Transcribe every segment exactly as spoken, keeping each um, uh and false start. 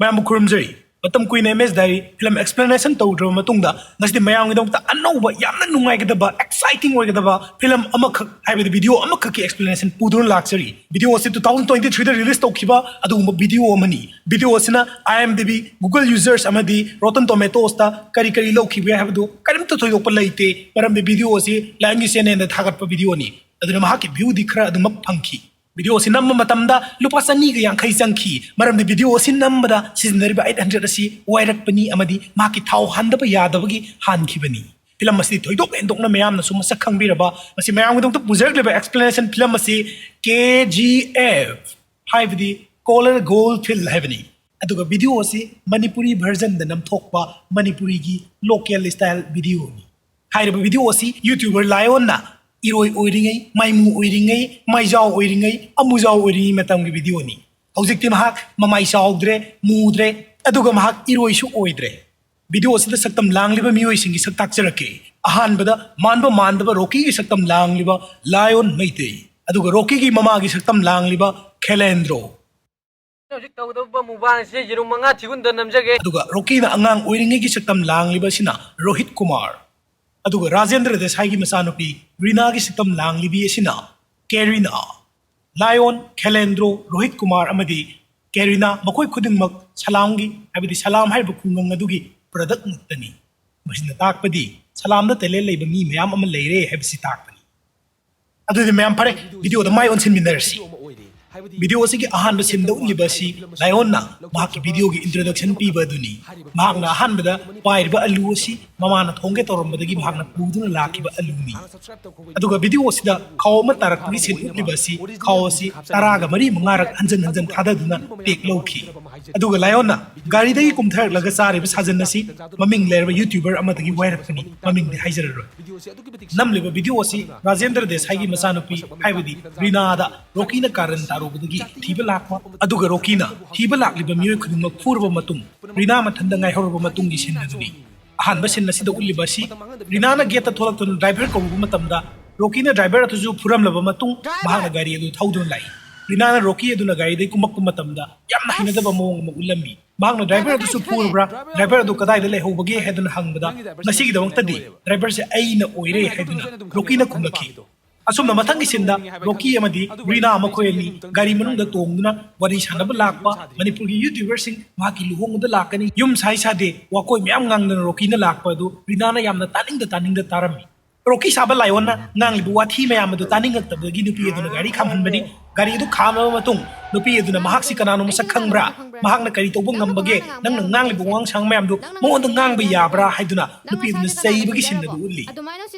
ꯃꯌꯥꯝꯕꯨ ꯈꯨꯔꯨꯝꯖꯔꯤ꯫ ꯃꯇꯝ ꯀꯨꯏꯅ M S Diary film explanation ꯇꯧꯗ꯭ꯔꯕ ꯃꯇꯨꯡꯗ, ꯉꯁꯤꯗꯤ ꯃꯌꯥꯝꯒꯤꯗꯃꯛꯇ ꯑꯅꯧꯕ, ꯌꯥꯝꯅ ꯅꯨꯡꯉꯥꯏꯒꯗꯕ, exciting ꯑꯣꯏꯒꯗꯕ film ꯑꯃꯈꯛ, ꯍꯥꯏꯕꯗꯤ video ꯑꯃꯈꯛꯀꯤ explanation ꯄꯨꯗꯨꯅ ꯂꯥꯛꯆꯔꯤ꯫ Video ꯑꯁꯤ two thousand twenty three ꯗ release ꯇꯧꯈꯤꯕ ꯑꯗꯨꯒꯨꯝꯕ video ꯑꯃꯅꯤ꯫ Video ꯑꯁꯤꯅ IMDb, Google users ꯑꯃꯗꯤ Rotten Tomatoes ꯇ ꯀꯔꯤ ꯀꯔꯤ ꯂꯧꯈꯤꯕꯒꯦ ꯍꯥꯏꯕꯗꯨ ꯀꯔꯤꯝꯇ ꯊꯣꯏꯗꯣꯛꯄ ꯂꯩꯇꯦ, ꯃꯔꯝꯗꯤ video ꯑꯁꯤ Lion ꯒꯤ channel ꯗ ꯊꯥꯒꯠꯄ video ꯅꯤ꯫ ꯑꯗꯨꯅ ꯃꯍꯥꯛꯀꯤ view ꯗꯤ ꯈꯔ ꯑꯗꯨꯃꯛ ꯐꯪꯈꯤ꯫ Video ꯑꯁꯤ ꯅꯝꯕ ꯃꯇꯝꯗ ꯂꯨꯄꯥ ꯆꯅꯤꯒ ꯌꯥꯡꯈꯩ ꯆꯪꯈꯤ, ꯃꯔꯝꯗꯤ video ꯑꯁꯤ ꯅꯝꯕꯗ ꯁꯤꯖꯤꯟꯅꯔꯤꯕ eight hundred ꯑꯁꯤ ꯋꯥꯏꯔꯛꯄꯅꯤ ꯑꯃꯗꯤ ꯃꯍꯥꯛꯀꯤ ꯊꯥꯎ ꯍꯥꯟꯗꯕ ꯌꯥꯗꯕꯒꯤ ꯍꯥꯟꯈꯤꯕꯅꯤ꯫ Film ꯑꯁꯤꯗꯤ ꯊꯣꯏꯗꯣꯛ ꯍꯦꯟꯗꯣꯛꯅ ꯃꯌꯥꯝꯅꯁꯨ ꯃꯁꯛ ꯈꯪꯕꯤꯔꯕ, ꯃꯁꯤ ꯃꯌꯥꯝꯒꯤꯗꯃꯛꯇ ꯄꯨꯖꯔꯛꯂꯤꯕ explanation film ꯑꯁꯤ K G F, ꯍꯥꯏꯕꯗꯤ Kolar Gold Field ꯍꯥꯏꯕꯅꯤ꯫ ꯑꯗꯨꯒ video ꯑꯁꯤ ꯃꯅꯤꯄꯨꯔꯤ version ꯗ ꯅꯝꯊꯣꯛꯄ ꯃꯅꯤꯄꯨꯔꯤꯒꯤ local style video ꯅꯤ꯫ ꯍꯥꯏꯔꯤꯕ video ꯑꯁꯤ YouTuber Lion ꯅ ꯏꯔꯣꯏ ꯑꯣꯏꯔꯤꯉꯩ, ꯃꯥꯏꯃꯨ ꯑꯣꯏꯔꯤꯉꯩ, ꯃꯥꯏꯖꯥꯎ ꯑꯣꯏꯔꯤꯉꯩ, ꯑꯃꯨꯖꯥꯎ ꯑꯣꯏꯔꯤꯉꯩ ꯃꯇꯝꯒꯤ video ꯅꯤ꯫ ꯍꯧꯖꯤꯛꯇꯤ ꯃꯍꯥꯛ ꯃꯃꯥꯏ ꯆꯥꯎꯗ꯭ꯔꯦ, ꯃꯨꯗ꯭ꯔꯦ, ꯑꯗꯨꯒ ꯃꯍꯥꯛ ꯏꯔꯣꯏꯁꯨ ꯑꯣꯏꯗ꯭ꯔꯦ꯫ Video ꯑꯁꯤꯗ ꯁꯛꯇꯝ ꯂꯥꯡꯂꯤꯕ ꯃꯤꯑꯣꯏꯁꯤꯡꯒꯤ ꯁꯛ ꯇꯥꯛꯆꯔꯛꯀꯦ꯫ ꯑꯍꯥꯟꯕꯗ ꯃꯥꯟꯕ ꯃꯥꯟꯗꯕ ꯔꯣꯀꯤꯒꯤ ꯁꯛꯇꯝ ꯂꯥꯡꯂꯤꯕ ꯂꯥꯏꯑꯣꯟ ꯃꯩꯇꯩ, ꯑꯗꯨꯒ ꯔꯣꯀꯤꯒꯤ ꯃꯃꯥꯒꯤ ꯁꯛꯇꯝ ꯂꯥꯡꯂꯤꯕ ꯈꯦꯂꯦꯟꯗ꯭ꯔꯣ꯫ ꯍꯧꯖꯤꯛ ꯇꯧꯒꯗꯧꯕ ꯃꯨꯛꯕꯥꯡꯁꯦ ꯌꯦꯔꯨꯝ ꯃꯉꯥ ꯊꯤꯒꯨꯟꯗ ꯅꯝꯖꯒꯦ꯫ ꯑꯗꯨꯒ ꯔꯣꯀꯤꯅ ꯑꯉꯥꯡ ꯑꯣꯏꯔꯤꯉꯩꯒꯤ ꯁꯛꯇꯝ ꯂꯥꯡꯂꯤꯕ ꯑꯁꯤꯅ ꯔꯣꯍꯤꯠ ꯀꯨꯃꯥꯔ, ꯑꯗꯨꯒ ꯔꯥꯖꯦꯟꯗ꯭ꯔ ꯗꯦꯁꯥꯏꯒꯤ ꯃꯆꯥꯅꯨꯄꯤ ꯔꯤꯅꯥꯒꯤ ꯁꯛꯇꯝ ꯂꯥꯡꯂꯤꯕꯤ ꯑꯁꯤꯅ ꯀꯦꯔꯤꯅꯥ꯫ ꯂꯥꯏꯑꯣꯟ, ꯈꯦꯂꯦꯟꯗ꯭ꯔꯣ, ꯔꯣꯍꯤꯠ ꯀꯨꯃꯥꯔ ꯑꯃꯗꯤ ꯀꯦꯔꯤꯅꯥ ꯃꯈꯣꯏ ꯈꯨꯗꯤꯡꯃꯛ ꯁꯂꯥꯝꯒꯤ, ꯍꯥꯏꯕꯗꯤ ꯁꯂꯥꯝ ꯍꯥꯏꯔꯤꯕ ꯈꯨꯡꯒꯪ ꯑꯗꯨꯒꯤ product ꯉꯥꯛꯇꯅꯤ꯫ ꯃꯁꯤꯅ ꯇꯥꯛꯄꯗꯤ ꯁꯂꯥꯝꯗ talent ꯂꯩꯕ ꯃꯤ ꯃꯌꯥꯝ ꯑꯃ ꯂꯩꯔꯦ ꯍꯥꯏꯕꯁꯤ ꯇꯥꯛꯄꯅꯤ꯫ ꯑꯗꯨꯗꯤ ꯃꯌꯥꯝ ꯐꯔꯦ, video ꯗ ꯃꯥꯏ ꯑꯣꯟꯁꯤꯟꯃꯤꯟꯅꯔꯁꯤ꯫ Video ꯑꯁꯤꯒꯤ ꯑꯍꯥꯟꯕ scene ꯗ ꯎꯠꯂꯤꯕ ꯑꯁꯤ ꯂꯥꯏꯑꯣꯟꯅ ꯃꯍꯥꯛꯀꯤ video ꯒꯤ introduction ꯄꯤꯕ ꯑꯗꯨꯅꯤ꯫ ꯃꯍꯥꯛꯅ ꯑꯍꯥꯟꯕꯗ ꯄꯥꯏꯔꯤꯕ ꯑꯂꯨ ꯑꯁꯤ ꯃꯃꯥꯅ ꯊꯣꯡꯒꯦ ꯇꯧꯔꯝꯕꯗꯒꯤ ꯃꯍꯥꯛꯅ ꯄꯨꯗꯨꯅ ꯂꯥꯛꯈꯤꯕ ꯑꯂꯨꯅꯤ꯫ ꯑꯗꯨꯒ video ꯑꯁꯤꯗ ꯈꯥꯎ ꯑꯃ ꯇꯥꯔꯛꯄꯒꯤ scene ꯎꯠꯂꯤꯕ ꯑꯁꯤ ꯈꯥꯎ ꯑꯁꯤ ꯇꯔꯥꯒ ꯃꯔꯤ ꯃꯉꯥꯔꯛ ꯍꯟꯖꯟ ꯍꯟꯖꯟ ꯊꯥꯗꯗꯨꯅ take ꯂꯧꯈꯤ꯫ ꯑꯗꯨꯒ ꯂꯥꯏꯑꯣꯟꯅ ꯒꯥꯔꯤꯗꯒꯤ ꯀꯨꯝꯊꯔꯛꯂꯒ ꯆꯥꯔꯤꯕ ꯁꯥꯖꯟ ꯑꯁꯤ ꯃꯃꯤꯡ ꯂꯩꯔꯕ YouTuber ꯑꯃꯗꯒꯤ ꯋꯥꯏꯔꯛꯄꯅꯤ, ꯃꯃꯤꯡꯗꯤ ꯍꯥꯏꯖꯔꯔꯣꯏ꯫ ꯅꯝꯂꯤꯕ video ꯑꯁꯤ ꯔꯥꯖꯦꯟꯗ꯭ꯔ ꯗꯦꯁꯥꯏꯒꯤ ꯃꯆꯥꯅꯨꯄꯤ, ꯍꯥꯏꯕꯗꯤ ꯔꯤꯅꯥꯗ ꯔꯣꯀꯤꯅ ꯀꯥꯔꯟ ꯇꯥꯔꯨꯕꯗꯒꯤ ꯊꯤꯕ ꯂꯥꯛꯄ, ꯑꯗꯨꯒ ꯔꯣꯀꯤꯅ ꯊꯤꯕ ꯂꯥꯛꯂꯤꯕ ꯃꯤꯑꯣꯏ ꯈꯨꯗꯤꯡꯃꯛ ꯐꯨꯔꯕ ꯃꯇꯨꯡ ꯔꯤꯅꯥ ꯃꯊꯟꯇ ꯉꯥꯏꯍꯧꯔꯕ ꯃꯇꯨꯡꯒꯤ scene ꯑꯗꯨꯅꯤ꯫ ꯑꯍꯥꯟꯕ scene ꯑꯁꯤꯗ ꯎꯠꯂꯤꯕ ꯑꯁꯤ ꯔꯤꯅꯥꯅ gate ꯇ ꯊꯣꯛꯂꯛꯇꯨꯅ driver ꯀꯧꯔꯨꯕ ꯃꯇꯝꯗ ꯔꯣꯀꯤꯅ driver ꯑꯗꯨꯁꯨ ꯐꯨꯔꯝꯂꯕ ꯃꯇꯨꯡ ꯃꯍꯥꯛꯅ ꯒꯥꯔꯤ ꯑꯗꯨ ꯊꯧꯗꯨꯅ ꯂꯥꯛꯏ꯫ ꯔꯤꯅꯥꯅ ꯔꯣꯀꯤ ꯑꯗꯨꯅ ꯒꯥꯔꯤꯗꯒꯤ ꯀꯨꯝꯃꯛꯄ ꯃꯇꯝꯗ ꯌꯥꯝꯅ ꯍꯩꯅꯗꯕ ꯃꯑꯣꯡ ꯑꯃ ꯎꯠꯂꯝꯃꯤ꯫ ꯃꯍꯥꯛꯅ ꯗ꯭ꯔꯥꯏꯚꯔ ꯑꯗꯨꯁꯨ ꯐꯨꯔꯕ꯭ꯔꯥ, ꯗ꯭ꯔꯥꯏꯚꯔ ꯑꯗꯨ ꯀꯗꯥꯏꯗ ꯂꯩꯍꯧꯕꯒꯦ ꯍꯥꯏꯗꯨꯅ ꯍꯪꯕꯗ, "ꯉꯁꯤꯒꯤꯗꯃꯛꯇꯗꯤ ꯗ꯭ꯔꯥꯏꯚꯔꯁꯦ ꯑꯩꯅ ꯑꯣꯏꯔꯦ" ꯍꯥꯏꯗꯨꯅ ꯔꯣꯀꯤꯅ ꯈꯨꯝꯂꯛꯈꯤ꯫ ꯑꯁꯨꯝꯅ ꯃꯊꯪꯒꯤ ꯁꯤꯟꯗ ꯔꯣꯀꯤ ꯑꯃꯗꯤ ꯔꯤꯅꯥ ꯃꯈꯣꯏ ꯑꯅꯤ ꯒꯥꯔꯤ ꯃꯅꯨꯡꯗ ꯇꯣꯡꯗꯨꯅ ꯋꯥꯔꯤ ꯁꯥꯟꯅꯕ ꯂꯥꯛꯄ ꯃꯅꯤꯄꯨꯔꯒꯤ ꯌꯨꯇ꯭ꯌꯨꯕꯔꯁꯤꯡ ꯃꯍꯥꯛꯀꯤ ꯂꯨꯍꯣꯡꯕꯗ ꯂꯥꯛꯀꯅꯤ, ꯌꯨꯝ ꯁꯥꯏ ꯁꯥꯗꯦ ꯋꯥꯀꯣꯏ ꯃꯌꯥꯝ ꯉꯥꯡꯗꯅ ꯔꯣꯀꯤꯅ ꯂꯥꯛꯄ ꯑꯗꯨ ꯔꯤꯅꯥꯅ ꯌꯥꯝꯅ ꯇꯥꯅꯤꯡꯗ ꯇꯥꯅꯤꯡꯗ ꯇꯥꯔꯝꯃꯤ꯫ ꯔꯣꯀꯤ ꯁꯥꯕ ꯂꯥꯏꯑꯣꯟꯅ ꯉꯥꯡꯂꯤꯕ ꯋꯥꯊꯤ ꯃꯌꯥꯝ ꯑꯗꯨ ꯇꯥꯅꯤꯡꯉꯛꯇꯕꯗꯒꯤ ꯅꯨꯄꯤ ꯑꯗꯨꯅ ꯒꯥꯔꯤ ꯈꯥꯝꯍꯟꯕꯅꯤ꯫ ꯒꯥꯔꯤ ꯑꯗꯨ ꯈꯥꯝꯂꯕ ꯃꯇꯨꯡ ꯅꯨꯄꯤ ꯑꯗꯨꯅ, "ꯃꯍꯥꯛꯁꯤ ꯀꯅꯥꯅꯣ ꯃꯁꯛ ꯈꯪꯕ꯭ꯔꯥ? ꯃꯍꯥꯛꯅ ꯀꯔꯤ ꯇꯧꯕ ꯉꯝꯕꯒꯦ? ꯅꯪꯅ ꯉꯥꯡꯂꯤꯕ ꯋꯥꯉꯥꯡ ꯁꯉꯥꯡ ꯃꯌꯥꯝꯗꯨ ꯃꯉꯣꯟꯗ ꯉꯥꯡꯕ ꯌꯥꯕ꯭ꯔꯥ?" ꯍꯥꯏꯗꯨꯅ ꯅꯨꯄꯤ ꯑꯗꯨꯅ ꯆꯩꯕꯒꯤ ꯁꯤꯟ ꯑꯗꯨ ꯎꯠꯂꯤ꯫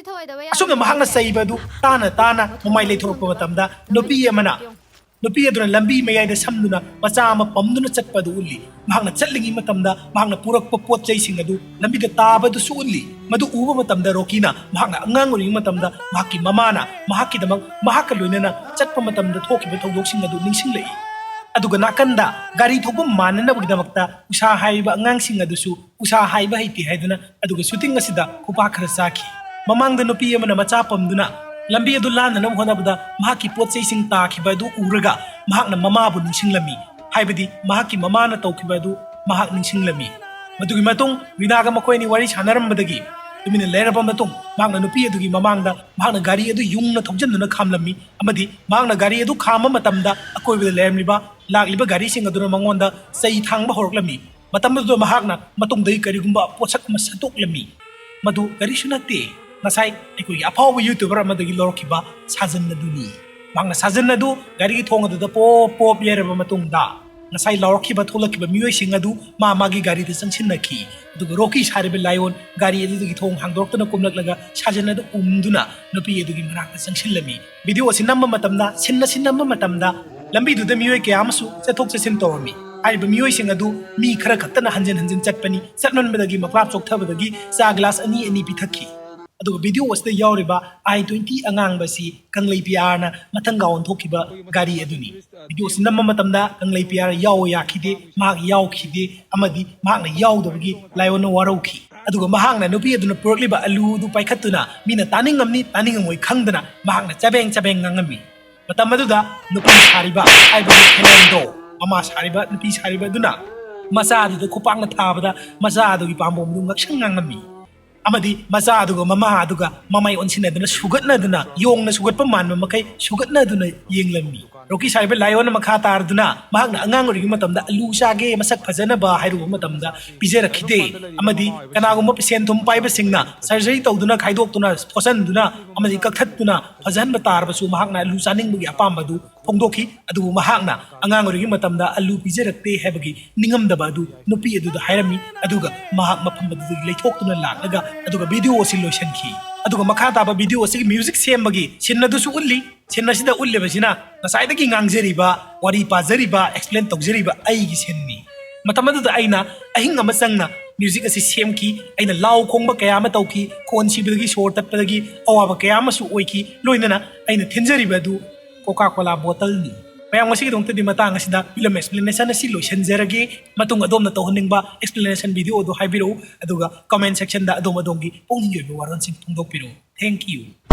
ꯑꯁꯨꯝꯅ ꯃꯍꯥꯛꯅ ꯆꯩꯕ ꯑꯗꯨ ꯇꯥꯅ ꯇꯥꯅ ꯃꯃꯥꯏ ꯂꯩꯊꯣꯔꯛꯄ ꯃꯇꯝꯗ ꯅꯨꯄꯤ ꯑꯃꯅ, ꯅꯨꯄꯤ ꯑꯗꯨꯅ ꯂꯝꯕꯤ ꯃꯌꯥꯏꯗ ꯁꯝꯗꯨꯅ ꯃꯆꯥ ꯑꯃ ꯄꯝꯗꯨꯅ ꯆꯠꯄ ꯑꯗꯨ ꯎꯠꯂꯤ꯫ ꯃꯍꯥꯛꯅ ꯆꯠꯂꯤꯉꯩ ꯃꯇꯝꯗ ꯃꯍꯥꯛꯅ ꯄꯨꯔꯛꯄ ꯄꯣꯠ ꯆꯩꯁꯤꯡ ꯑꯗꯨ ꯂꯝꯕꯤꯗ ꯇꯥꯕꯗꯨꯁꯨ ꯎꯠꯂꯤ꯫ ꯃꯗꯨ ꯎꯕ ꯃꯇꯝꯗ ꯔꯣꯀꯤꯅ ꯃꯍꯥꯛꯅ ꯑꯉꯥꯡ ꯑꯣꯏꯔꯤꯉꯩ ꯃꯇꯝꯗ ꯃꯍꯥꯛꯀꯤ ꯃꯃꯥꯅ ꯃꯍꯥꯛꯀꯤꯗꯃꯛ ꯃꯍꯥꯛꯀ ꯂꯣꯏꯅꯅ ꯆꯠꯄ ꯃꯇꯝꯗ ꯊꯣꯛꯈꯤꯕ ꯊꯧꯗꯣꯛꯁꯤꯡ ꯑꯗꯨ ꯅꯤꯡꯁꯤꯡꯂꯛꯏ꯫ ꯑꯗꯨꯒ ꯅꯥꯀꯟꯗ ꯒꯥꯔꯤ ꯊꯧꯕ ꯃꯥꯟꯅꯅꯕꯒꯤꯗꯃꯛꯇ ꯎꯁꯥ ꯍꯥꯏꯔꯤꯕ ꯑꯉꯥꯡꯁꯤꯡ ꯑꯗꯨꯁꯨ ꯎꯁꯥ ꯍꯥꯏꯕ ꯍꯩꯇꯦ ꯍꯥꯏꯗꯨꯅ ꯑꯗꯨꯒ ꯁꯨꯇꯤꯡ ꯑꯁꯤꯗ ꯈꯨꯄꯥꯛ ꯈꯔ ꯆꯥꯈꯤ꯫ ꯃꯃꯥꯡꯗ ꯅꯨꯄꯤ ꯑꯃꯅ ꯃꯆꯥ ꯄꯝꯗꯨꯅ ꯂꯝꯕꯤ ꯑꯗꯨ ꯂꯥꯟꯅꯅꯕ ꯍꯣꯠꯅꯕꯗ ꯃꯍꯥꯛꯀꯤ ꯄꯣꯠ ꯆꯩꯁꯤꯡ ꯇꯥꯈꯤꯕ ꯑꯗꯨ ꯎꯔꯒ ꯃꯍꯥꯛꯅ ꯃꯃꯥꯕꯨ ꯅꯤꯡꯁꯤꯡꯂꯝꯃꯤ, ꯍꯥꯏꯕꯗꯤ ꯃꯍꯥꯛꯀꯤ ꯃꯃꯥꯅ ꯇꯧꯈꯤꯕ ꯑꯗꯨ ꯃꯍꯥꯛ ꯅꯤꯡꯁꯤꯡꯂꯝꯃꯤ꯫ ꯃꯗꯨꯒꯤ ꯃꯇꯨꯡ ꯔꯤꯅꯥꯒ ꯃꯈꯣꯏ ꯑꯅꯤ ꯋꯥꯔꯤ ꯁꯥꯟꯅꯔꯝꯕꯗꯒꯤ ꯇꯨꯃꯤꯟꯅ ꯂꯩꯔꯕ ꯃꯇꯨꯡ ꯃꯍꯥꯛꯅ ꯅꯨꯄꯤ ꯑꯗꯨꯒꯤ ꯃꯃꯥꯡꯗ ꯃꯍꯥꯛꯅ ꯒꯥꯔꯤ ꯑꯗꯨ ꯌꯨꯡꯅ ꯊꯧꯖꯤꯟꯗꯨꯅ ꯈꯥꯝꯂꯝꯃꯤ ꯑꯃꯗꯤ ꯃꯍꯥꯛꯅ ꯒꯥꯔꯤ ꯑꯗꯨ ꯈꯥꯝꯕ ꯃꯇꯝꯗ ꯑꯀꯣꯏꯕꯗ ꯂꯩꯔꯝꯂꯤꯕ ꯂꯥꯛꯂꯤꯕ ꯒꯥꯔꯤꯁꯤꯡ ꯑꯗꯨꯅ ꯃꯉꯣꯟꯗ ꯆꯩ ꯊꯥꯡꯕ ꯍꯧꯔꯛꯂꯝꯃꯤ꯫ ꯃꯇꯝ ꯑꯗꯨꯗ ꯃꯍꯥꯛꯅ ꯃꯇꯨꯡꯗꯒꯤ ꯀꯔꯤꯒꯨꯝꯕ ꯄꯣꯠꯁꯛ ꯑꯃ ꯁꯠꯇꯣꯛꯂꯝꯃꯤ꯫ ꯃꯗꯨ ꯀꯔꯤꯁꯨ ꯅꯠꯇꯦ, ꯉꯁꯥꯏ ꯑꯩꯈꯣꯏꯒꯤ ꯑꯐꯥꯎꯕ ꯌꯨꯇ꯭ꯌꯨꯕꯔ ꯑꯃꯗꯒꯤ ꯂꯧꯔꯛꯈꯤꯕ ꯁꯥꯖꯟ ꯑꯗꯨꯅꯤ꯫ ꯃꯍꯥꯛꯅ ꯁꯥꯖꯟ ꯑꯗꯨ ꯒꯥꯔꯤꯒꯤ ꯊꯣꯡ ꯑꯗꯨꯗ ꯄꯣꯞ ꯄꯣꯞ ꯌꯩꯔꯕ ꯃꯇꯨꯡꯗ ꯉꯁꯥꯏ ꯂꯥꯎꯔꯛꯈꯤꯕ ꯊꯣꯛꯂꯛꯈꯤꯕ ꯃꯤꯑꯣꯏꯁꯤꯡ ꯑꯗꯨ ꯃꯥ ꯃꯥꯒꯤ ꯒꯥꯔꯤꯗ ꯆꯪꯁꯤꯟꯅꯈꯤ꯫ ꯑꯗꯨꯒ ꯔꯣꯀꯤ ꯁꯥꯔꯤꯕ ꯂꯥꯏꯑꯣꯟ ꯒꯥꯔꯤ ꯑꯗꯨꯗꯒꯤ ꯊꯣꯡ ꯍꯥꯡꯗꯣꯔꯛꯇꯨꯅ ꯀꯨꯝꯂꯛꯂꯒ ꯁꯥꯖꯟ ꯑꯗꯨ ꯎꯝꯗꯨꯅ ꯅꯨꯄꯤ ꯑꯗꯨꯒꯤ ꯃꯅꯥꯛꯇ ꯆꯪꯁꯤꯜꯂꯝꯃꯤ꯫ ꯚꯤꯗꯤꯑꯣ ꯑꯁꯤ ꯅꯝꯕ ꯃꯇꯝꯗ, ꯁꯤꯟ ꯑꯁꯤ ꯅꯝꯕ ꯃꯇꯝꯗ ꯂꯝꯕꯤꯗꯨꯗ ꯃꯤꯑꯣꯏ ꯀꯌꯥ ꯑꯃꯁꯨ ꯆꯠꯊꯣꯛ ꯆꯠꯁꯤꯟ ꯇꯧꯔꯝꯃꯤ꯫ ꯍꯥꯏꯔꯤꯕ ꯃꯤꯑꯣꯏꯁꯤꯡ ꯑꯗꯨ ꯃꯤ ꯈꯔ ꯈꯛꯇꯅ ꯍꯟꯖꯤꯟ ꯍꯟꯖꯤꯟ ꯆꯠꯄꯅꯤ꯫ ꯆꯠꯃꯟꯕꯗꯒꯤ ꯃꯄ꯭ꯔꯥꯞ ꯆꯣꯛꯊꯕꯗꯒꯤ ꯆꯥ ꯒ꯭ꯂꯥꯁ ꯑꯅꯤ ꯑꯅꯤ ꯄꯤꯊꯛꯈꯤ꯫ ꯑꯗꯨꯒ ꯚꯤꯗꯤꯑꯣ ꯑꯁꯤꯗ ꯌꯥꯎꯔꯤꯕ ꯑꯥꯏ ꯇ꯭ꯋꯦꯟꯇꯤ ꯑꯉꯥꯡꯕ ꯑꯁꯤ ꯀꯪꯂꯩ ꯄꯤꯌꯥꯔꯅ ꯃꯊꯪꯒ ꯑꯣꯟꯊꯣꯛꯈꯤꯕ ꯒꯥꯔꯤ ꯑꯗꯨꯅꯤ꯫ ꯚꯤꯗꯤꯑꯣ ꯑꯁꯤ ꯅꯝꯕ ꯃꯇꯝꯗ ꯀꯪꯂꯩ ꯄꯤꯌꯥꯔ ꯌꯥꯎꯕ ꯌꯥꯈꯤꯗꯦ, ꯃꯍꯥꯛ ꯌꯥꯎꯈꯤꯗꯦ ꯑꯃꯗꯤ ꯃꯍꯥꯛꯅ ꯌꯥꯎꯗꯕꯒꯤ ꯂꯥꯏꯑꯣꯟꯅ ꯋꯥꯔꯧꯈꯤ꯫ ꯑꯗꯨꯒ ꯃꯍꯥꯛꯅ ꯅꯨꯄꯤ ꯑꯗꯨꯅ ꯄꯨꯔꯛꯂꯤꯕ ꯑꯂꯨ ꯑꯗꯨ ꯄꯥꯏꯈꯠꯇꯨꯅ ꯃꯤꯅ ꯇꯥꯅꯤꯡꯉꯝꯅꯤ ꯇꯥꯅꯤꯡꯉꯝꯃꯣꯏ ꯈꯪꯗꯅ ꯃꯍꯥꯛꯅ ꯆꯕꯦꯡ ꯆꯕꯦꯡ ꯉꯥꯡꯉꯝꯃꯤ꯫ ꯃꯇꯝ ꯑꯗꯨꯗ ꯅꯨꯄꯤ ꯁꯥꯔꯤꯕ ꯍꯥꯏꯕꯗꯤ ꯐꯦꯅꯦꯟꯗꯣ, ꯃꯃꯥ ꯁꯥꯔꯤꯕ, ꯅꯨꯄꯤ ꯁꯥꯔꯤꯕ ꯑꯗꯨꯅ ꯃꯆꯥ ꯑꯗꯨꯗ ꯈꯨꯄꯥꯛꯅ ꯊꯥꯕꯗ ꯃꯆꯥ ꯑꯗꯨꯒꯤ ꯄꯥꯝꯕꯣꯝ ꯑꯗꯨ ꯉꯛꯁꯪ ꯉꯥꯡꯂꯝꯃꯤ꯫ ꯑꯃꯗꯤ ꯃꯆꯥ ꯑꯗꯨꯒ ꯃꯃꯥ ꯑꯗꯨꯒ ꯃꯃꯥꯏ ꯑꯣꯟꯁꯤꯟꯅꯗꯨꯅ ꯁꯨꯒꯠꯅꯗꯨꯅ, ꯌꯣꯡꯅ ꯁꯨꯒꯠꯄ ꯃꯥꯟꯕ ꯃꯈꯩ ꯁꯨꯒꯠꯅꯗꯨꯅ ꯌꯦꯡꯂꯝꯃꯤ꯫ ꯔꯣꯀꯤ ꯁꯥꯔꯤꯕ ꯂꯥꯏꯑꯣꯟꯅ ꯃꯈꯥ ꯇꯥꯔꯗꯨꯅ ꯃꯍꯥꯛꯅ ꯑꯉꯥꯡ ꯑꯣꯏꯔꯤꯉꯩ ꯃꯇꯝꯗ ꯑꯂꯨ ꯆꯥꯒꯦ ꯃꯁꯛ ꯐꯖꯅꯕ ꯍꯥꯏꯔꯨꯕ ꯃꯇꯝꯗ ꯄꯤꯖꯔꯛꯈꯤꯗꯦ꯫ ꯑꯃꯗꯤ ꯀꯅꯥꯒꯨꯝꯕ ꯁꯦꯟ ꯊꯨꯝ ꯄꯥꯏꯕꯁꯤꯡꯅ ꯁꯔꯖꯔꯤ ꯇꯧꯗꯨꯅ, ꯈꯥꯏꯗꯣꯛꯇꯨꯅ, ꯐꯣꯠꯆꯟꯗꯨꯅ ꯑꯃꯗꯤ ꯀꯛꯊꯠꯇꯨꯅ ꯐꯖꯍꯟꯕ ꯇꯥꯔꯕꯁꯨ ꯃꯍꯥꯛꯅ ꯑꯂꯨ ꯆꯥꯅꯤꯡꯕꯒꯤ ꯑꯄꯥꯝꯕ ꯑꯗꯨ ꯐꯣꯡꯗꯣꯛꯈꯤ꯫ ꯑꯗꯨꯕꯨ ꯃꯍꯥꯛꯅ ꯑꯉꯥꯡ ꯑꯣꯏꯔꯤꯉꯩ ꯃꯇꯝꯗ ꯑꯂꯨ ꯄꯤꯖꯔꯛꯇꯦ ꯍꯥꯏꯕꯒꯤ ꯅꯤꯡꯉꯝꯗꯕ ꯑꯗꯨ ꯅꯨꯄꯤ ꯑꯗꯨꯗ ꯍꯥꯏꯔꯝꯃꯤ꯫ ꯑꯗꯨꯒ ꯃꯍꯥꯛ ꯃꯐꯝ ꯑꯗꯨꯗꯒꯤ ꯂꯩꯊꯣꯛꯇꯨꯅ ꯂꯥꯛꯂꯒ ꯑꯗꯨꯒ ꯚꯤꯗꯤꯑꯣ ꯑꯁꯤ ꯂꯣꯏꯁꯤꯟꯈꯤ꯫ ꯑꯗꯨꯒ ꯃꯈꯥ ꯇꯥꯕ ꯚꯤꯗꯤꯑꯣ ꯑꯁꯤꯒꯤ ꯃ꯭ꯌꯨꯖꯤꯛ ꯁꯦꯝꯕꯒꯤ ꯁꯤꯟ ꯑꯗꯨꯁꯨ ꯎꯠꯂꯤ꯫ ꯁꯤꯟ ꯑꯁꯤꯗ ꯎꯠꯂꯤꯕꯁꯤꯅ ꯉꯁꯥꯏꯗꯒꯤ ꯉꯥꯡꯖꯔꯤꯕ, ꯋꯥꯔꯤ ꯄꯥꯖꯔꯤꯕ, ꯑꯦꯛꯁꯄ꯭ꯂꯦꯟ ꯇꯧꯖꯔꯤꯕ ꯑꯩꯒꯤ ꯁꯤꯟꯅꯤ꯫ ꯃꯇꯝ ꯑꯗꯨꯗ ꯑꯩꯅ ꯑꯍꯤꯡ ꯑꯃ ꯆꯪꯅ ꯃ꯭ꯌꯨꯖꯤꯛ ꯑꯁꯤ ꯁꯦꯝꯈꯤ꯫ ꯑꯩꯅ ꯂꯥꯎ ꯈꯣꯡꯕ ꯀꯌꯥ ꯑꯃ ꯇꯧꯈꯤ, ꯈꯣꯟ ꯁꯤꯕꯗꯒꯤ, ꯁꯣꯔ ꯇꯠꯄꯗꯒꯤ ꯑꯋꯥꯕ ꯀꯌꯥ ꯑꯃꯁꯨ ꯑꯣꯏꯈꯤ꯫ ꯂꯣꯏꯅꯅ ꯑꯩꯅ ꯊꯤꯟꯖꯔꯤꯕ ꯑꯗꯨ ꯀꯣꯀꯥ ꯀꯣꯂꯥ ꯕꯣꯇꯜꯅꯤ꯫ ꯃꯌꯥꯝ, ꯉꯁꯤꯒꯤꯗꯃꯛꯇꯗꯤ ꯃꯇꯥꯡ ꯑꯁꯤꯗ ꯐꯤꯂꯝ ꯑꯦꯛꯁꯄ꯭ꯂꯦꯅꯦꯁꯟ ꯑꯁꯤ ꯂꯣꯏꯁꯤꯟꯖꯔꯒꯦ꯫ ꯃꯇꯨꯡ ꯑꯗꯣꯝꯅ ꯇꯧꯍꯟꯅꯤꯡꯕ ꯑꯦꯛꯁꯄ꯭ꯂꯦꯅꯦꯁꯟ ꯚꯤꯗꯤꯑꯣ ꯑꯗꯨ ꯍꯥꯏꯕꯤꯔꯛꯎ, ꯑꯗꯨꯒ ꯀꯃꯦꯟ ꯁꯦꯛꯁꯟꯗ ꯑꯗꯣꯝ ꯑꯗꯣꯝꯒꯤ ꯄꯨꯛꯅꯤꯡꯒꯤ ꯑꯣꯏꯕ ꯋꯥꯔꯣꯜꯁꯤꯡ ꯐꯣꯡꯗꯣꯛꯄꯤꯔꯛꯎ꯫ Thank you꯫